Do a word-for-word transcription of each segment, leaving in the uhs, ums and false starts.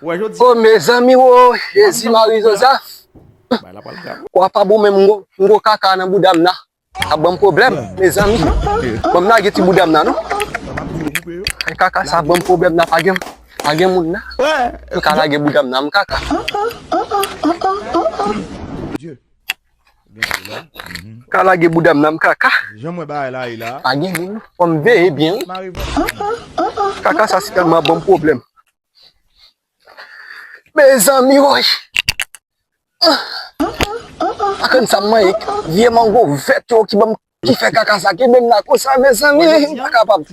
O mezanmi, o Jezi Mari Jozèf. Kwa pa bon, men m gwo, m gwo kaka nan bouda m nan. Ap ban m pwoblèm, mezanmi. Ban m lage ti bouda m nan, non. Ay, kaka sa ban m pwoblèm nan, pa gen, pa gen moun nan. M ka lage bouda m nan, m kaka. M ka lage bouda m nan, m kaka. Jan mwen bagay la ye la. Pa gen moun, fò m veye byen, wi. Kaka sa si tèlman ban m pwoblèm. Mezanmi, woy. Akann sa m manyen, vye mango vèt yo ki ban m, ki fè kaka sa kenbe m la konsa, mezanmi, m pa kapab.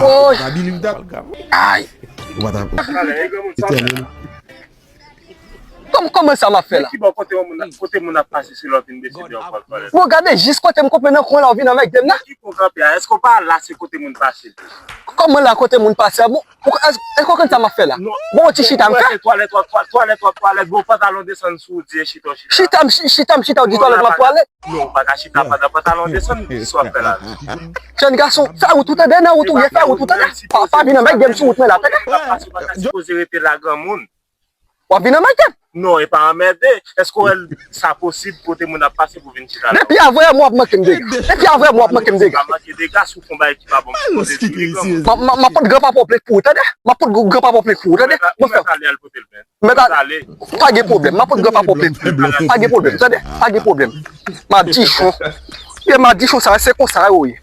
Woy. Ay. Kòm, kòman sa m ap fè la? Ki bò kote moun, kote moun ap pase se lè w vin deside w pral twalèt? Bon, gade jis kote m kanpe nan kwen la, w vin anmède m la. Ki kwen kanpe a? Èske w pa la se kote moun pase? Kòman la kote moun pase a? Bon, Ou, èske, èske w konn sa m ap fè la? Bon, yon ti chita m fè. Twalèt, w ap twalèt, w ap twalèt, bon, pantalon desann sou ou, di e chita, w chita. Chita m, chi-, chita m, chita, w di twalèt, w ap twalèt. Non, ou pa ka chita pandan pantalon desann, ki sa w ap fè la? Jèn gason, fè wout ou tande, nan wout ou ye, fè wout ou tande. Pa, pa vin anmède m sou wout mwen la, tande. Ou pa ka sipoze rete la, granmoun. W ap vin anmède m. Non, e pa anmède. Èske w wè l sa posib kote moun ap pase pou vin chita la? Depi avanyè m w ap manke m dega. Depi avanyè m w ap manke m dega. Ou pa manke dega si w fè yon bagay ki pa bon, m sipoze di w li granmoun. M a, m a, m ap pot gran papa w plent pou ou, tande? M ap pot gran papa w plent pou ou, tande? Ou mèt ale al pote l plent. Ou mèt ale. Pa gen pwoblèm, m ap pot gran papa w plent pou ou. Pa gen pwoblèm, tande? Pa gen pwoblèm. Madichon. Vye madichon sa, se konsa yo ye.